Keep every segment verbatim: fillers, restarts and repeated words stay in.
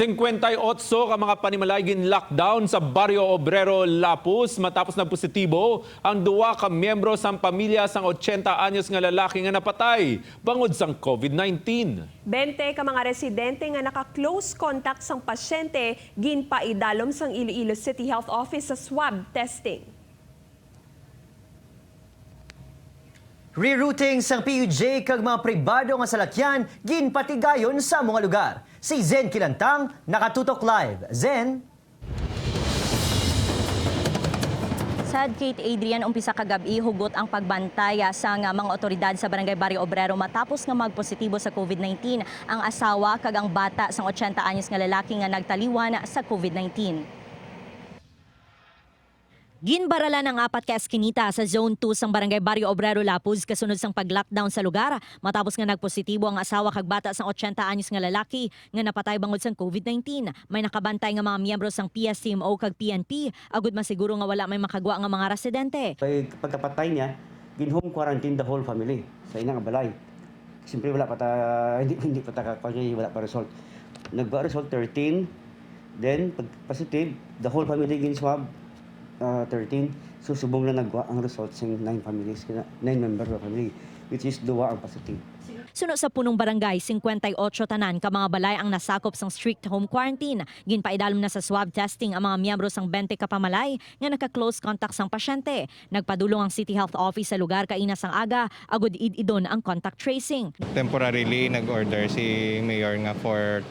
Singkwenta y otso ka mga panimalay gin-lockdown sa Barrio Obrero, Lapuz, matapos nagpositibo ang duha ka miyembro sang pamilya sang ochenta anyos nga lalaki nga napatay bangod sang COVID nineteen. Bente ka mga residente nga naka-close contact sang pasyente ginpaidalom sang Iloilo City Health Office sa swab testing. Rerouting sang P U J kag mga pribado nga salakyan ginpatigayon sa mga lugar. Si Zen Kilantang, nakatutok live. Zen? Sad, Kate, Adrian, umpisa kagab-i hugot ang pagbantay, ah, sang, ah, mga otoridad sa Barangay Barrio Obrero matapos nga magpositibo sa COVID nineteen ang asawa kag ang bata sang ochenta anyos nga lalaki nga nagtaliwan sa COVID nineteen. Ginbaralan ang apat ka eskinita sa Zone two sang Barangay Barrio Obrero, Lapuz, kasunod sang pag-lockdown sa lugar, matapos nga nagpositibo ang asawa kag bata sang ochenta anyos nga lalaki nga napatay bangod sang COVID nineteen. May nakabantay nga mga miyembro sang P S C M O kag P N P, agud masiguro nga wala may makagwa nga mga residente. Pag-, pagkapatay niya, gin-home quarantine the whole family sa ina nga balay. Siyempre, wala pa ta, hindi, hindi pa ta ka-, kanya, wala pa result. Nagwa result thirteen, then pag positive, the whole family gin-swab, ah, thirteen. So, subong na nagwa ang result sa nine families, kina-, nine members of family, which is duwa ang positive. Suno sa punong barangay, singkwenta y otso tanan ka mga balay ang nasakop sang strict home quarantine. Ginpaidalom na sa swab testing ang mga miyembro sang bente ka pamalay nga naka-close contact sang pasyente. Nagpadulong ang City Health Office sa lugar kaina sang aga agud id-idon ang contact tracing. Temporarily, nag-order si Mayor nga for,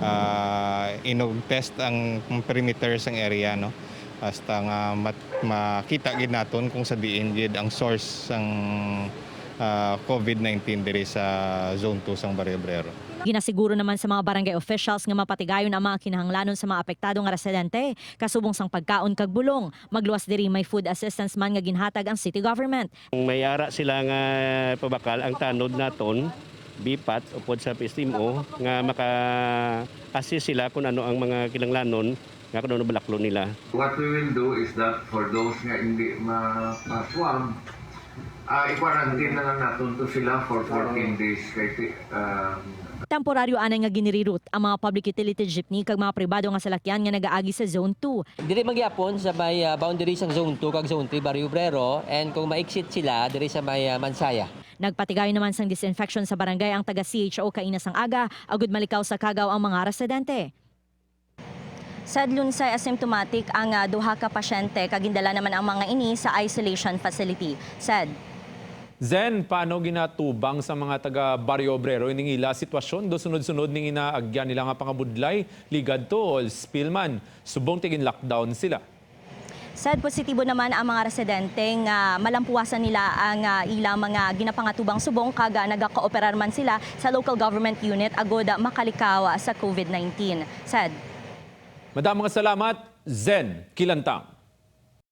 ah, inog test ang perimeter sang area, no? Hasta nga mat-, makita gid naton kung sa diin gid ang source sang, ah, COVID nineteen diri sa Zone two sang Barrio Obrero. Ginasiguro naman sa mga barangay officials nga mapatigayon ang mga kinahanglanon sa mga apektado nga residente, kasubong sang pagkaon kag bulong. Magluwas diri, may food assistance man nga ginhatag ang city government. May ara sila nga pabakal ang tanod naton, BPAT, upod sa P S M O, nga maka-assist sila kung ano ang mga kinahanglanon nga kung ano balaklon nila. What we will do is that for those nga hindi ma-, ma-swab, ah, i-quarantine na lang naton to sila for fourteen days. Kay ti-, um, Temporaryo anay nga ginireroute ang mga public utility jeepney kag mga pribado nga salakyan nga nagaagi sa Zone two. Diri man gyapon sa may, ah, boundary sang Zone two kag Zone three, Barrio Obrero, and kung ma-exit sila, diri sa may, ah, Mansaya. Nagpatigayon naman sang disinfection sa barangay ang taga C H O kaina sang aga, agud malikaw sa kagaw ang mga residente. Sad, lunsay asymptomatic ang, ah, duha ka pasyente kag gindala naman ang mga ini sa isolation facility. Sad. Zen, paano ginatubang sa mga taga Barrio Obrero ining ila sitwasyon do sunod-sunod ning inaagyan nila nga pangabudlay, ligad to oil spill man, subong ti gin-lockdown sila? Sad, positibo naman ang mga residente nga malampuwasan nila ang, ah, ilang mga ginapangatubang subong kag, ah, nagakooperar man sila sa local government unit agud, ah, makalikaw, ah, sa COVID nineteen. Sad. Madamo nga salamat, Zen Kilantang.